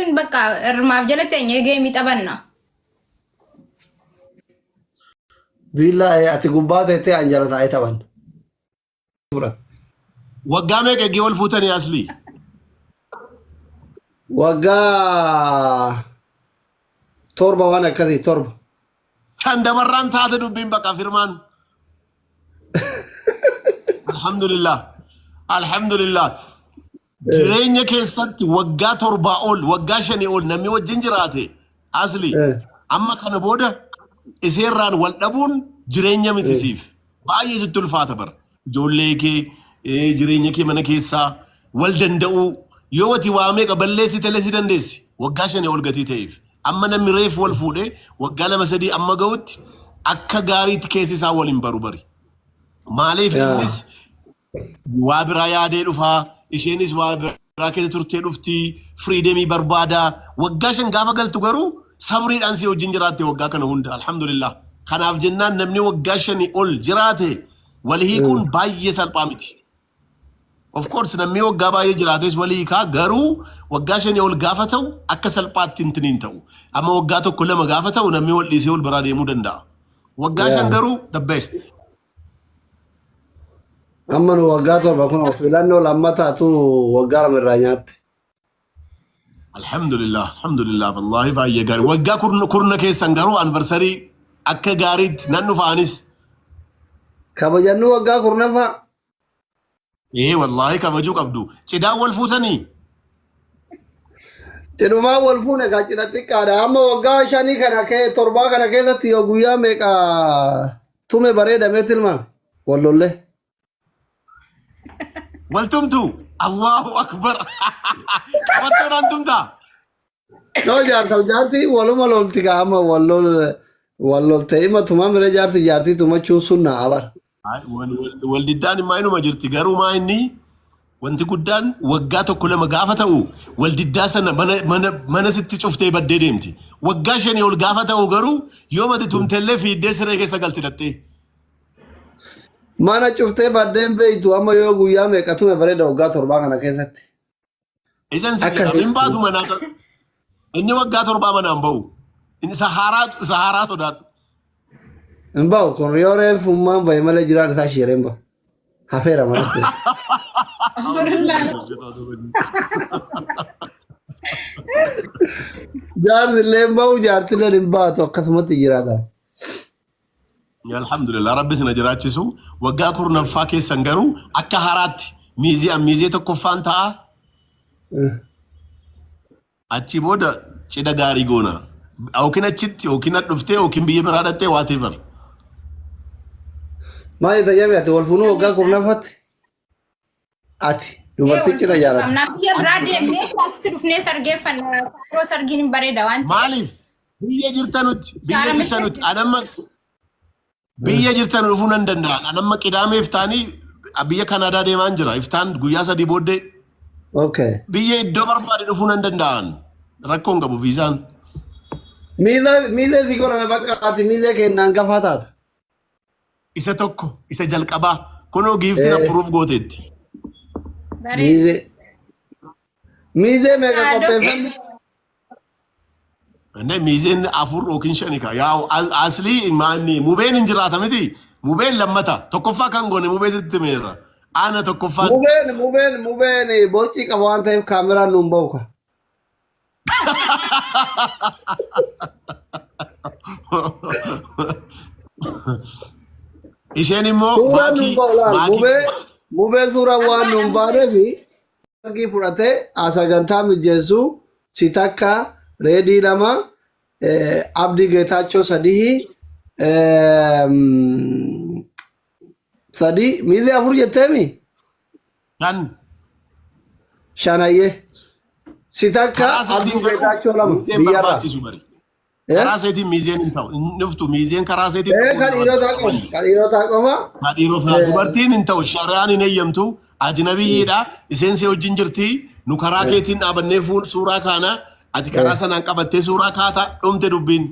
Yookiin bakka irmaaf jala teenyee geemii taphanna. Viillaa ati gubbaa teettee an jala taa'ee taphan. Fudhata. Waggaa meeqa eegee wal fuutanii Aslii? Waggaa 7 waan akkasii 7. Kan dabarraan taate dubbiin bakka firmaan. Alhamdulillah. Alhamdulillah. Jireenya keessatti waggaa 7 ol, waggaa 5 ol namni wajjin jiraate Asli amma kana booda iseerraan wal dhabuun jireenya miti siif. Baay'ee sitti ulfaata bara. Ijoollee kee jireenya kee mana keessaa wal danda'uu yoo ati waa meeqa balleessite illee si dandeessi. Waggaa 5 ol gatii ta'eef. Amma namni reefu wal fuudhee waggaa 2 3 amma ga'utti akka gaariitti keessi isaa wal hin baru bari. Maaliif innis waa biraa yaadee dhufaa, isheenis waa biraa keessa turtee dhufti, firiidemii barbaada. Waggaa 5 gaafa galtu garuu sabriidhaan si wajjin jiraatte waggaa kana hunda alhamdulillah. Kanaaf jennaan namni waggaa 5 ol jiraate wal hiikuun baay'ee salphaa miti. Of course namni waggaa baay'ee jiraates wal hiikaa garuu waggaa 5 ol gaafa ta'u akka salphaatti hin hin ta'u. Amma waggaa 1 2 gaafa ta'u namni wal dhiisee wal biraa deemuu danda'a. Waggaa 5 garuu the best. Amma nu waggaa 7 kun filannoo lammataatu waggaa 2 irraa nyaatte. Alhamdulillah, alhamdulillah, wallahi baay'ee gaarii. Waggaa kurna keessan garuu anniversary akka gaariitti nan dhufa anis. Kabajannuu waggaa 10ffaa. Ee wallahi kabajuu qabdu. Cidhaan wal fuutanii? Cidhumaan wal fuune kaa cidha xiqqaadha. Amma waggaa 5 kana kee 7 kana keessatti yoo guyyaa meeqa tume bareedamee tilmaame. Wal lollee. Wal tumtu? Allahu akbar. Qabattoodhaan tumtaa? No jaartaaf jaartii waluma lolti kaa amma wal lol wal lolte ima tumaa mire jaarti jaartii tumachuun sunna abar. Ay, Wal diddaan immaa inuma jirti garuu maa inni wanti guddaan waggaa 1 2 gaafa ta'u wal diddaa sana mana mana mana sitti cuftee baddee deemti. Waggaa 5 ol gaafa ta'u garuu yoo mati tumtellee fiiddee siree keessa galti dhattee. Mana cuftee baddeen beektu amma yoo guyyaa meeqa tume bareeda waggaa 7 kana keessatti. Isan si Akka jedhama hin baatu manaa inni waggaa 7 manaan ba'u. Inni isa haaraa isa haaraa sodaadhu. Hin ba'u kun yoo reeffummaan bahe malee jiraan isaa sheereen bahu. Hafeera manatti. Jaarsi illee hin bahu jaarti illee hin baatu akkasumatti jiraata. Alhamdulillah rabbi sina jiraachisu waggaa 10ffaa keessan garuu akka haraatti miizee miizee tokkoffaan ta'a achi booda cidha gaarii goona yookiin achitti yookiin as dhuftee yookiin biyya biraa dhattee whatever. Maali tajaajila ati wal fuunuu waggaa 10ffaatti? Ati dubartii cidha jaalata. Qabnaa biyya biraa deemnee asitti dhufnee sargeeffanna. Yeroo sargiin hin bareeda waan ta'eef. Maaliif biyya jirtanutti biyya Jaaramee jirtanutti anamma biyya jirtan dhufuu nan danda'a. Anamma qidaamee iftaanii biyya Kanaadaa deemaan jira. Iftaan guyyaa 3 booddee biyya iddoo barbaade dhufuu nan danda'an. Rakkoo hin qabu viizaan. Miila miila si godhana bakka ati miila kennaan gafaa taata. Isa tokko isa jalqabaa kunoo giiftiin approve gooteetti. Bareeda. Miizee. Miizee meeqa Yaa qopheeffanne? Inni miizeen 4 yookiin 5 ka. Yaa aslii maanni mubeen hin jiraata miti. Mubeen lammata tokkoffaa kan goone mubee sitti meerra. Ana tokkoffaan. Mubeen mubeen mubeen borcii qaba waan ta'eef kaameraan nuun bahu ka. Isheen immoo Suuraan nuun maakii bahu laal maakii mubee mubee suuraan waan nuun baaneef argii fudhatee sagantaa mijeessu si takka reedii 2 Abdii Geetaachoo 3 3 miilli 4 jetteemi 5. Shanayyee. Si takka Karaa seetiin Abdii garuu Geetaachoo 2 miizeen biyyarraa. barbaachisu bari. Karaa seetiin miizeen hin ta'u. Hin dhuftu miizeen karaa seetiin dhufuu Kan hin dhiirotaa qofa. Kan dhiirotaa qofa. Kan dhiirotaa dubartiin hin ta'u shari'aan hin eeyyamtu ajnabiyyiidha isheen si wajjin jirti nu karaa keetiin dhaabannee fuul suuraa kaana ati karaa sanaan qabattee suuraa kaata dhumte dubbiin.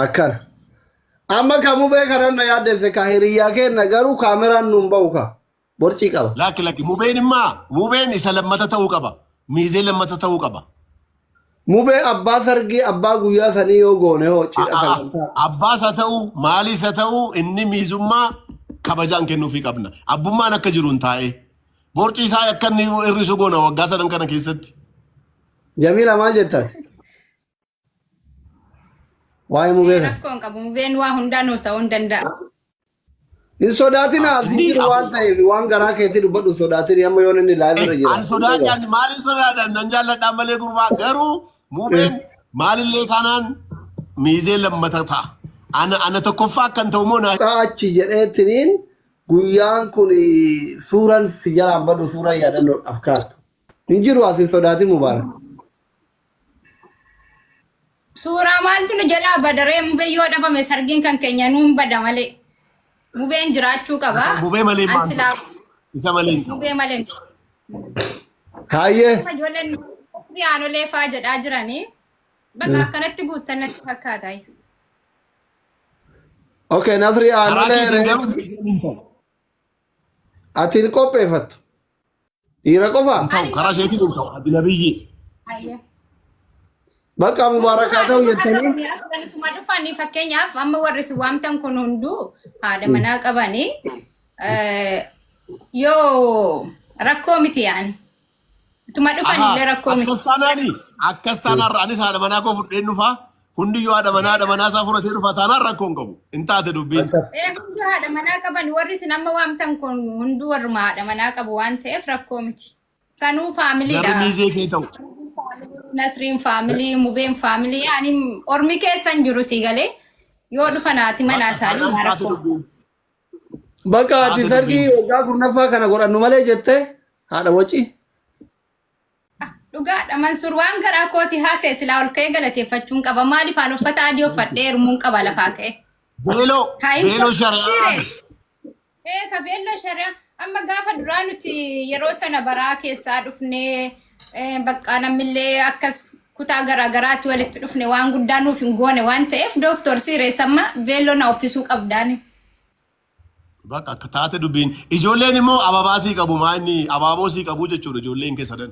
Akkana. Amma kan mubee kanan na yaaddesse ka hiriyyaa keenna garuu kaameraan nuun bahu ka. Borcii qaba. Lakki lakki mubeen immaa mubeen isa lammata ta'uu qaba. Miizee lammata ta'uu qaba. Mubee abbaa sargii abbaa guyyaa sanii yoo goone hoo cidha sagantaa. Abbaas haa ta'u, maalis haa ta'u, inni miizummaa kabajaan kennuufii qabna. Abbummaan akka jiru hin taa'e. Borci isaa akka inni hir'isu goona waggaa sadan kana keessatti. Jamiila, maal jettaati? Waa'ee mubee kana. Rakkoo hin qabu. Mubeen waa hundaa nuuf ta'uu hin danda'a. Hin sodaatin, as Inni jiru waan ta'eef waan garaa keetti dubbadhu hin sodaatin, amma yoon inni live irra jira. An sodaadhaan maalin sodaadhaan? Nan jaalladhaan malee gurbaa. Garuu mubeen maalillee taanaan miizee lammata ta'a. Ana tokkoffaa akkan ta'u moo naa Achi jedheetiniin guyyaan kun suuraan si jalaan badu, suuraan yaadannoodhaaf kaartu. Hin jiru, as hin sodaatin, Mubaarak. Suuraa maaltu nu jalaa badaree? Mubeen yoo dhabame sargiin kan keenya nuun bada malee. Mubeen jiraachuu qaba. Mubee malee An maal silaa isa malee hin ta'u. Mubee malee. Kaayyee. Ijoolleen aanolee faa jedhaa jiranii. Bakka akkanatti guuttan natti fakkaata. Okay, Nasri Karaa aanolee keetiin garuu miizeen hin ta'u. Ati hin qopheeffattu. Dhiira qofaa? Hin ta'u, karaa isheetiin hin ta'u. Ati nabiyyi. Ayyee. Bakka Mubaarakaa ta'u jettanii. Asirratti dhufanii, fakkeenyaaf amma warri si waamtan kun hunduu haadha manaa qabanii, yoo rakkoo miti yaani. Ituma dhufan illee rakkoo miti. Akkas taanaani, akkas taanaan anis haadha manaa koo fudheen dhufaa. Hundiyyuu haadha manaa isaa fudhatee dhufa taanaan rakkoo hin qabu. Hin taate dubbiin. Ee, hunduu haadha manaa qaban. Warri isin amma waamtan kun hunduu warruma haadha manaa qabu waan ta'eef rakkoo miti. Sanuu Jarri faamiliidha. miizee kee ta'u. Nasriin family, Mubeen family, yaani ormi keessan jiru si galee yoo dhufan haati manaa isaanii maa Taate rakkoo. dubbiin. Bakka ati Taate sargii dubbiin. waggaa 10ffaa kana godhannu malee jettee haadha waci. Dhugaadha, Mansuur, waan garaa kooti haasa'e. Silaa ol ka'ee galateeffachuun qaba. Maaliif aan uffata adii uffadhee heerumuun qaba lafaa ka'e? Beeloo Kaa'imsa beeloo shari'aa. Ee, ka beelloo shari'aa. Amma gaafa duraa nuti yeroo sana baraa keessaa dhufnee, bakka namillee akkas kutaa garaa garaatti walitti dhufne, waan guddaa nuuf hin goone waan ta'eef, dooktor Siirees, amma beelloo na uffisuu qabdaani. Bakka akka taate dubbiin. Ijoolleen immoo ababaa sii qabu, maa inni abaaboo sii qabu jechuudha ijoolleen keessa dan.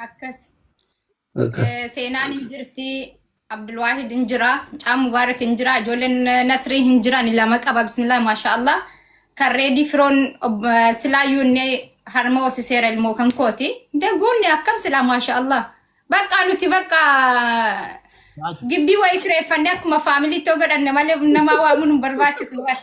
Akkas. Seenaan hin jirti, Abdulwaahid hin jira, Mucaan Mubaarak hin jira, ijoolleen Nasrii hin jiran, lama qaba, bismillah, maasha Allah. Kan reedii firoon silaa yuunnee harma hoosiseera ilmoo kan kooti. Daguunni akkam silaa, maasha Allah. Bakka nuti bakka gibbii wayii kireeffannee akkuma faamiliitti yoo godhanne malee nama waamuun hin barbaachisu bara.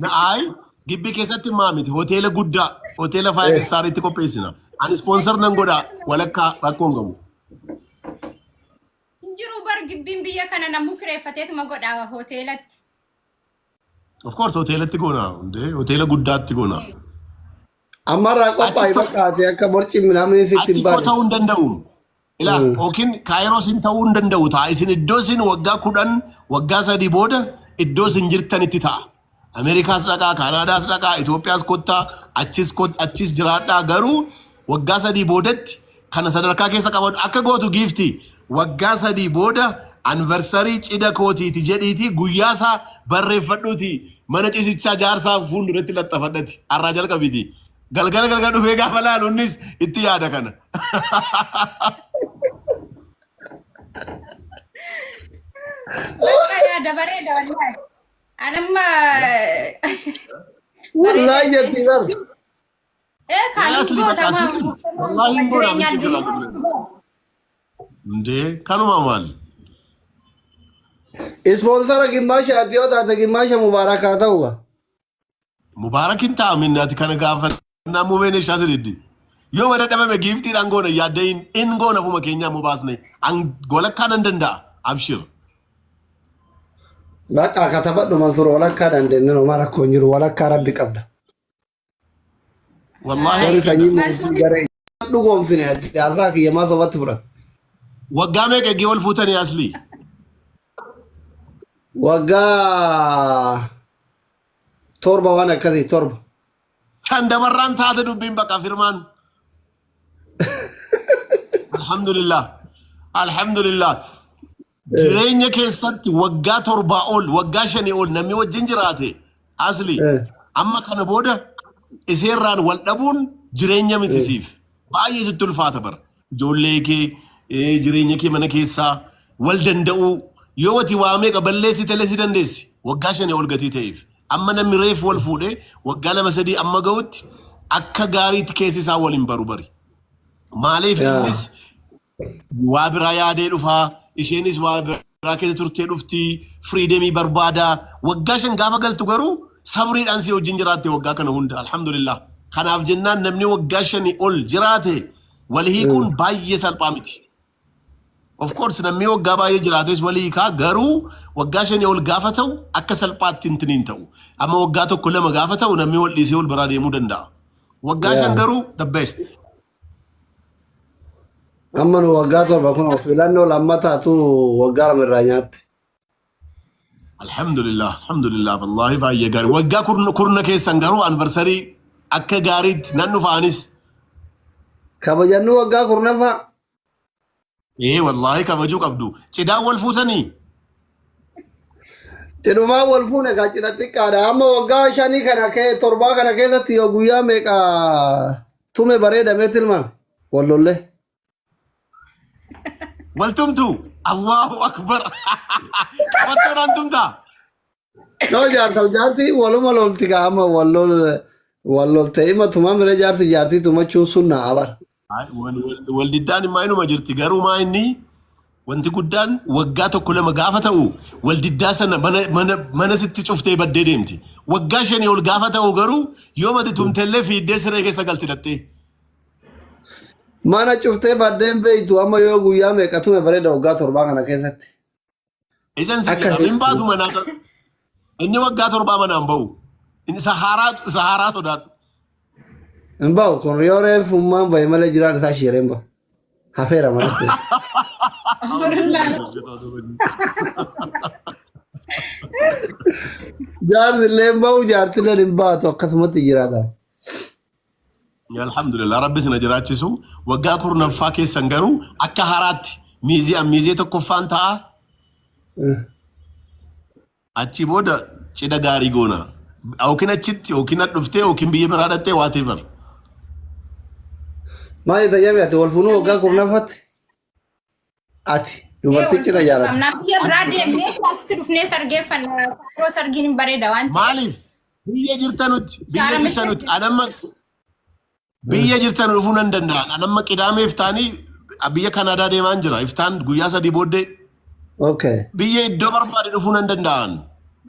Na'aay, gibbii keessatti maa miti, hoteela guddaa, hoteela five staritti qopheessina. Ani sponsor nan godha, walakkaa rakkoo hin qabu. Hin jiru bar, gibbiin biyya kana namuu kireeffateetuma godha hoteelatti. Of course, hoteelatti goona, hundee hoteela guddaatti goona. Ammarraa qophaa'e. Achitti Bakka ati akka borci midhaan sitti achi hin koo baane. ta'uu hin danda'u. Ilaa, yookiin Kaayiroo isin ta'uu hin danda'u ta'a. Isin iddoo isin waggaa 10, waggaa 3 booda iddoo isin jirtanitti ta'a. Ameerikaas dhaqaa, Kaanaadaas dhaqaa, Itoophiyaas kottaa, achis jiraadhaa, garuu waggaa 3 boodatti kana sadarkaa keessa qabadhu akka gootu giifti. Waggaa 3 booda anniversary cidha kootiiti jedhiiti guyyaa isaa barreeffadhuuti mana ciisichaa jaarsaa fuulduratti laxxafadhati har'aa jalqabiiti. Galgala galgala dhufee gaafa laalu innis itti yaada kana. Bakka yaada bareeda wallahi. Anamma Wallaahi jetti bar. Ee, kaanis Asli bakka gootama. asli. Wallaahi hin goona Jireenya miti jira. addunyaa. Ndee kanuma maal? Sponsor gimmaasha ati yoo taate gimmaasha Mubaarakaa ta'uga. Mubaarak hin ta'a minnaati kana gaafannaa muumeen ishaa sirriddi. Yoo wada dhabame giiftiidhaan goona, yaaddee in goona, ofuma keenyaa mubaasne. An walakkaa nan danda'a. Abshir. Bakka katabadhu, Mansuur, walakkaa dandeenye, homaa rakkoo hin jiru, walakkaa rabbi qabda. Wallaahi. Warri sanyii Mansuur mootii gara dhugoomsine ati jaarsaa kiyya maa sobatti fudhata. Waggaa meeqa eegee wal fuutanii, asli? Waggaa 7, waan akkasii, 7. Kan dabarraan taate dubbiin, bakka firmaan. Alhamdulillah. Alhamdulillah. Jireenya keessatti waggaa 7 ol, waggaa 5 ol namni wajjin jiraate, asli. Amma kana booda iseerraan wal dhabuun jireenya miti siif. Baay'ee sitti ulfaata bara. Ijoollee kee, jireenya kee mana keessaa wal danda'uu yoo ati waa meeqa balleessite illee si dandeessi waggaa 5 ol gatii ta'eef. Amma namni reefu wal fuudhee waggaa 2 3 amma ga'utti akka gaariitti keessi isaa wal hin baru bari. Maaliif? Innis waa biraa yaadee dhufaa, isheenis waa biraa keessa turtee dhufti, freedomii barbaada. Waggaa 5 gaafa galtu garuu sabriidhaan si wajjin jiraatte waggaa kana hunda, alhamdulillah. Kanaaf jennaan namni waggaa 5 ol jiraate wal hiikuun baay'ee salphaa miti. Of course, namni waggaa baay'ee jiraates wal hiikaa, garuu waggaa 5 ol gaafa ta'u akka salphaatti hin ta'u. Amma waggaa 1 2 gaafa ta'u namni wal dhiisee wal biraa deemuu danda'a. Waggaa 5 garuu the best. Amma nu waggaa 7 kun filannoo lammataatu waggaa 2 irraa nyaatte. Alhamdulillah, alhamdulillah, wallahi baay'ee gaarii. Waggaa kurna keessan garuu anniversary akka gaariitti nan dhufaanis. Kabajannuu waggaa 10ffaa. Ee, wallahi kabajuu qabdu. Cidhaan wal fuutanii? Cidhumaa wal fuune kaa, cidha xiqqaadha. Amma waggaa 5 kana kee 7 kana keessatti yoo guyyaa meeqa tume bareedamee tilmaame. Wal lollee. Wal tumtu? Allahu akbar. Qabattoodhaan tumtaa? No, jaartaaf jaartii waluma lolti kaa, amma wal lol wal lolte ima tuma mire, jaarti jaartii tumachuun sunna abar. Wal diddaan immaa inuma jirti, garuu maa inni wanti guddaan waggaa 1 2 gaafa ta'u wal diddaa sana mana sitti cuftee baddee deemti. Waggaa 5 ol gaafa ta'u garuu yoo mati tumtellee fiiddee siree keessa galti dhattee. Mana cuftee baddeen beeytu, amma yoo guyyaa meeqa tume bareeda waggaa 7 kana keessatti. Isan si Akka jedhama hin baatu manaa, inni waggaa 7 manaan ba'u. Inni isa haaraa, isa haaraa sodaadhu. Hin ba'u kun, yoo reeffummaan bahe malee jiraan isaa sheereen bahu. Hafeera manatti. Jaarsi illee hin bahu, jaarti illee hin baatu, akkasumatti jiraata. Alhamdulillah, rabbi sina jiraachisu. Waggaa 10ffaa keessan garuu akka haraatti miizee miizee tokkoffaan ta'a. Achi booda cidha gaarii goona. Yookiin achitti, yookiin as dhuftee, yookiin biyya biraa dhattee, whatever. Maal jetta ati, wal fuunuu waggaa 10ffaatti? Ati dubartii cidha jaalata. Qabnaa biyya biraa deemnee asitti dhufnee sargeeffanna. Yeroo sargiin hin bareeda waan ta'eef. Maaliif? Biyya jirtanutti, biyya Jaarame jirtanutti anamma biyya jirtan dhufuu nan danda'a. Anamma Qidaamee iftaanii biyya Kanaadaa deemaan jira. Iftaan guyyaa 3 booddee biyya iddoo barbaade dhufuu nan danda'an.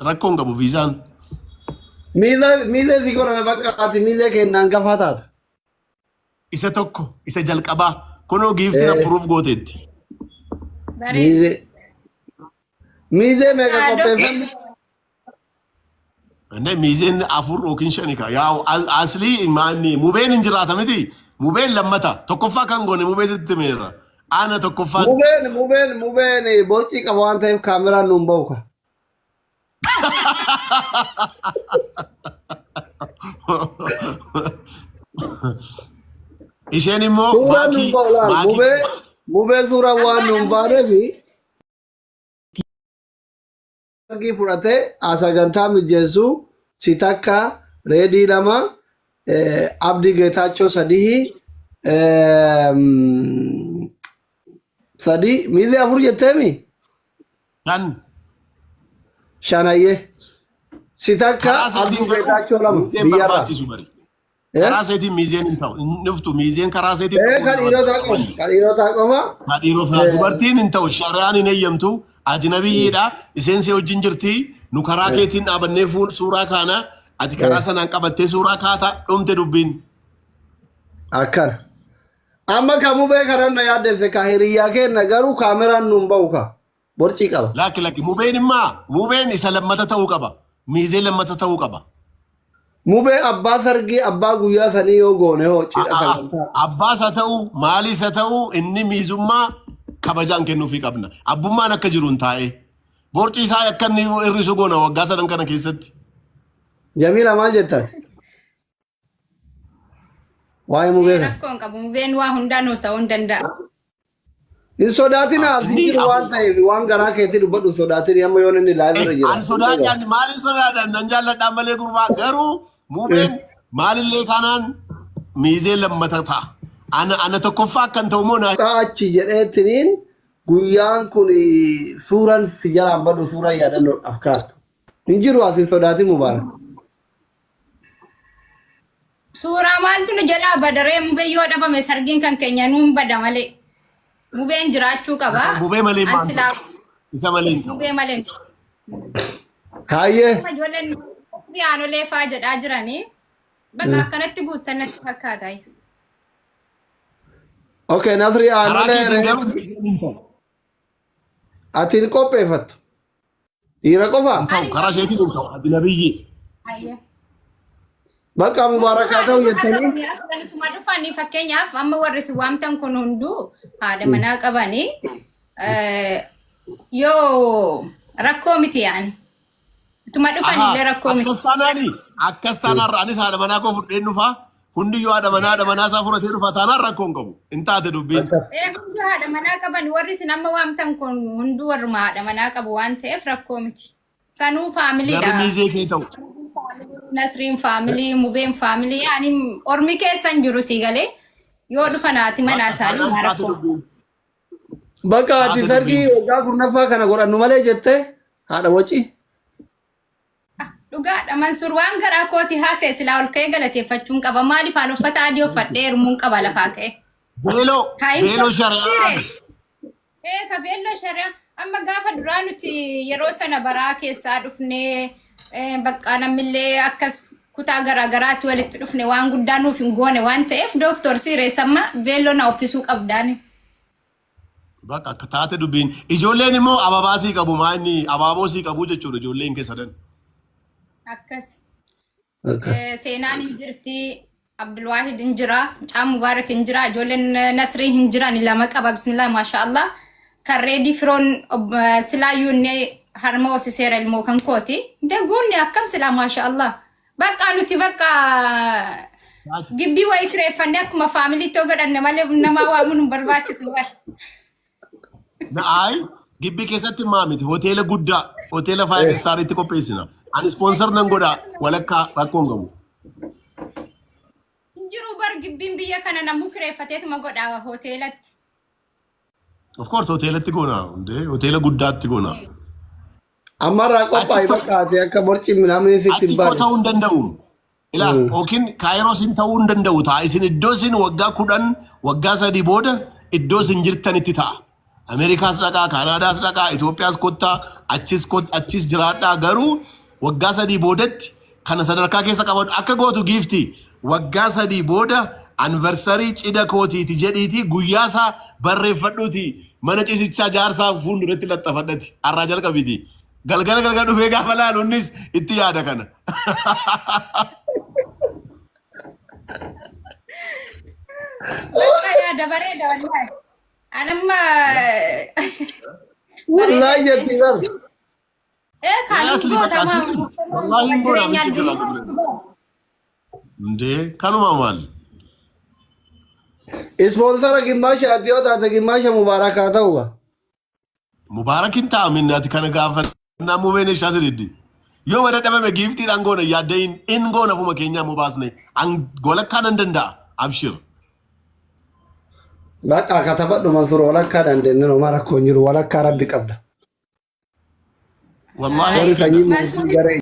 Rakkoon qabu viizaan. Miizee si godhana, bakka ati miizee kennaan gafaa taata. Isa tokko, isa jalqabaa. Kunoo giiftiin approve gooteetti. Bareeda. Miizee. Miizee meeqa qopheeffanne? Inni miizeen afur yookiin shani ka. Yaa aslii maanni mubeen hin jiraata miti. Mubeen lammata. Tokkoffaa kan goone mubee sitti himeerra. Ana tokkoffaan. Mubeen borcii qaba waan ta'eef kaameraan nuun bahu ka. Isheen immoo Suuraan nuun maakii bahu laal. Maakii Mubee suuraan waan nuun baaneefi sargii fudhatee sagantaa mijeessu si takka, reedii lama, Abdii Geetaachoo sadii, sadii miizee afur jetteemi. Kan shanayyee si takka, karaa Abdii seetiin garuu Geetaachoo lama miizeen biyyarraa. barbaachisu bari. Karaa seetiin miizeen hin ta'u. Hin dhuftu miizeen karaa seetiin dhufuu Kan hin dhiirotaa qofa, kan dhiirotaa qofa. Kan dhiirotaa, dubartiin hin ta'u, shari'aan hin eeyyamtu, ajnabiyyiidha, isheen si wajjin jirti, nu karaa keetiin dhaabannee fuul suuraa kaana, ati karaa sanaan qabattee suuraa kaata, dhumte dubbiin. Akkana. Amma kan mubee kanan na yaaddeesse ka hiriyyaa kenna garuu kaameraan nuun bahu ka borcii qaba. Lakki, lakki, mubeen immaa mubeen isa lammata ta'uu qaba. Miizee lammata ta'uu qaba. Mubee abbaa sargii, abbaa guyyaa sanii yoo goone hoo, cidha sagantaa? Abbaas haa ta'u, maalis haa ta'u, inni miizummaa kabajaan kennuufii qabna. Abbummaan akka jiru hin taa'e. Borci isaa akka inni hir'isu goona waggaa sadan kana keessatti. Jamiila, maal jettaati? Waa'ee mubee kana. Rakkoo hin qabu. Mubeen waa hundaa nuuf ta'uu hin danda'a. Hin sodaatin, as hin Inni jiru waan ta'eef waan garaa keetii dubbadhu hin sodaatin, amma yoon inni live irra jira. An sodaadhaan maalin sodaadhaan, nan jaalladhaan malee gurbaa, garuu mubeen maalillee taanaan miizee lammata ta'a. Ana tokkoffaa akkan ta'u moo naa Achi jedheetiniin guyyaan kun suuraan si jalaan badu suuraa yaadannoodhaaf kaartu. Hin jiru as hin sodaatin Mubaarak. Suuraa maaltu nu jalaa badaree mubee yoo dhabame sargiin kan keenya nuun bada malee. Mubeen jiraachuu qaba. Mubee malee An maal silaa isa malee hin ta'u. mubee malee. Kaayyee. Amma ijoolleen ofii aanolee faa jedhaa jiranii. Bakka akkanatti guuttan natti fakkaata. Okay, Nasri Karaa aanolee keetiin garuu hin ta'u. ati hin qopheeffattu. Dhiira qofaa? Hin ta'u. Karaa isheetiin hin ta'u. Ati nabiyyi. Ayyee. Bakka mubaarakaa ta'u jettanii. Asirratti dhufanii fakkeenyaaf amma warri si waamtan kun hunduu haadha manaa qabanii yoo rakkoo miti yaani. Ituma dhufan illee rakkoo miti. Akkas taanaani akkas taanaan anis haadha manaa koo fudheen dhufaa. Hundiyyuu haadha manaa isaa fudhatee dhufa taanaan rakkoo hin qabu. Hin taate dubbiin. Ee hunduu haadha manaa qaban warri isin amma waamtan kun hunduu warruma haadha manaa qabu waan ta'eef rakkoo miti. Sanuu Garri faamiliidha. miizee kee ta'u. Nasriin family, Mubeen family, yaani ormi keessan jiru sii galee yoo dhufan haati manaa isaanii Taanaan taate rakkoo. dubbiin. Bakka ati Taate sargii dubbiin. waggaa 10ffaa kana godhannu malee jettee haadha wacii. Dhugaadha Mansuur waan garaa kooti haasa'e silaa ol ka'ee galateeffachuun qaba. Maaliif aan uffata adii uffadhee heerumuun qaba lafaa ka'e. Beeloo beeloo shari'aa. Ee ka beelloo shari'aa amma gaafa duraa nuti yeroo sana baraa keessaa dhufnee bakka namillee akkas kutaa garaa garaatti walitti dhufne waan guddaa nuuf hin goone waan ta'eef dooktor Siirees amma beelloo na uffisuu qabdaani. Bakka akka taate dubbiin. Ijoolleen immoo ababaa sii qabu maa inni abaaboo sii qabu jechuudha ijoolleen keessa dan. Akkas. Seenaan hin jirti, Abdulwaahid hin jira, Mucaan Mubaarak hin jira, ijoolleen Nasrii hin jiran lama qaba bismillah maasha Allah. Kan reedii firoon silaayyuu inni harma hoosiseera ilmoo kan kooti. Daguunni akkam silaa maasha Allah. Bakka nuti bakka gibbii wayii kireeffannee akkuma faamiliitti yoo godhanne malee nama waamuun hin barbaachisu bara. Na'aay gibbii keessatti maa miti hoteela guddaa hoteela five staritti qopheessina. Ani sponsor nan godha walakkaa rakkoon qabu. Hin jiru bar gibbiin biyya kana namuu kireeffateetuma godha hoteelatti. Of course hoteelatti goona hundee hoteela guddaatti goona. Ammarraa qophaa'i Achitti bakka ati akka borci minamni sitti achi hin koo baane. ta'uu hin danda'u. Ilaa yookiin Kaayiroos hin ta'uu hin danda'u ta'a. Isin iddoo isin waggaa 10 waggaa 3 booda iddoo isin jirtanitti ta'a. Ameerikaas dhaqaa, Kaanaadaas dhaqaa, Itoophiyaas kottaa, achis achis jiraadhaa garuu waggaa 3 boodatti kana sadarkaa keessa qabadhu akka gootu giifti waggaa 3 booda anniversary cidha kootiiti jedhiitii guyyaa isaa barreeffadhuuti mana cisichaa jaarsaa fuulduratti laxxafadhati har'aa jalqabiiti. Galgala galgala dhufee gaafa laalu innis itti yaada kana. Bakka yaada bareeda wallahi. Anamma Wallaahi jetti bar. ee kaanis Asli bakka gootama asli. Wallaahi hin goona jireenya michi jira. addunyaa. Ndee kanuma maal? Ispoonsara gimmaasha ati yoo taate gimmaasha mubaarakaa ta'u. Mubaarak hin taa'amin ati kana gaafannaa mubeen ishaa sirriddi. Yoo wada dhabame giiftiidhaan goona yaaddee hin goona ofuma keenyaa mubaasne. An walakkaa nan danda'a. Abshir. Bakka katabadhu Mansuur walakkaa dandeenye homaa rakkoo hin jiru walakkaa rabbi qabda. Wallaahi Warri sanyii Mansuur mootii gara